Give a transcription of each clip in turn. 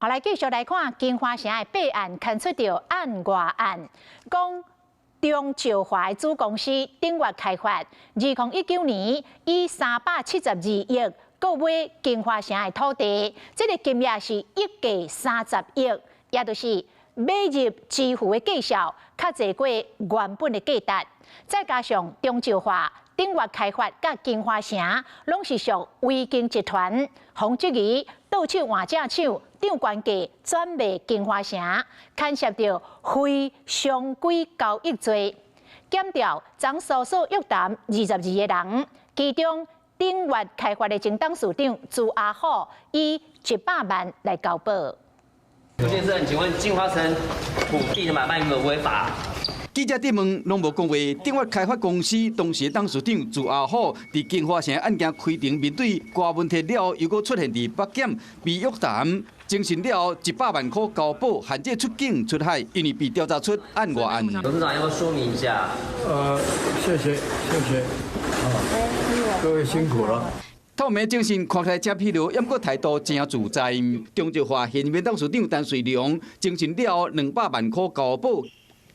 好，來繼續來看京華城的弊案，牽出著案外案，講中石化的子公司鼎越開發，2019年以372億購買京華城的土地，這個金額是溢價30億，也就是買入支付的價數較濟過原本的價值。再加上中石化、鼎越開發佮京華城攏是屬維京集團，予質疑倒手換正手，漲懸價轉賣京華城，牽涉著非常規交易罪。檢調昨搜索約談22個人，其中鼎越開發的前董事長朱阿虎以100萬來交保。朱先生，請問京華城土地的買賣有沒有違法？記者質問攏無講話，鼎越開發公司當時董事長朱阿虎佇京華城案件開庭面對歌問題了後，又閣出現佇北檢被約談，偵訊了後100萬塊交保，限制出境出海，因為被調查出案外案。董事長要不要說明一下？謝謝謝謝，各位辛苦了。透明偵訊看起來誠疲勞，猶閣態度誠自在。中石化現任董事長陳瑞良偵訊了後200萬塊交保。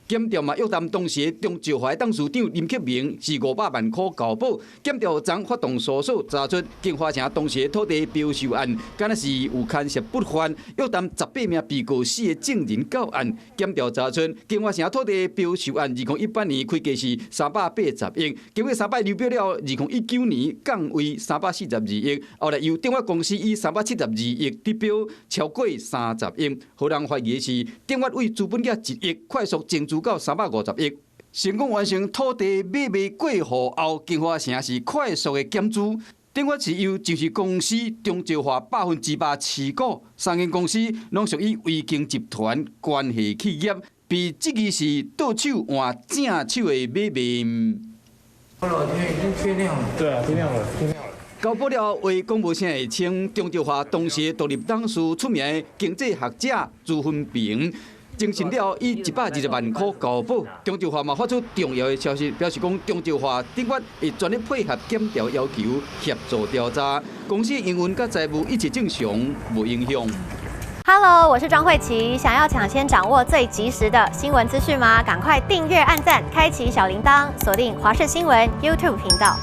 檢調嘛約談當時中石化董事長林克明是500萬塊交保。檢調昨發動搜索查出京華城當時土地標售案，敢若是有牽涉不法，約談18名被告四个證人到案。檢調查出京華城土地標售案，2018年開價是380億，經過三擺流標了後，2019年降為342億，後來由鼎越公司以372億得標，超過30億。予人懷疑的是，鼎越為資本額一億快速增資到350億，成功完成土地買賣過戶後，京華城是快速的減資。鼎越是由上市公司中石化100%持股，三間公司攏屬於維京集團關係企業，被質疑是倒手換正手的買賣。老天已經天亮了。對啊，天亮了，天亮了。交保了後，話講無啥會清。中石化當時獨立董事出名的經濟學者朱芬平，偵訊了以120萬塊交保。中石化嘛發出重要的消息，表示講中石化鼎越會全力配合檢調要求，協助調查。公司營運佮財務一切正常，無影響。 Hello，我是莊慧琪。想要搶先掌握最及時的新聞資訊嗎？趕快訂閱、按讚、開啟小鈴鐺，鎖定華視新聞 YouTube 頻道。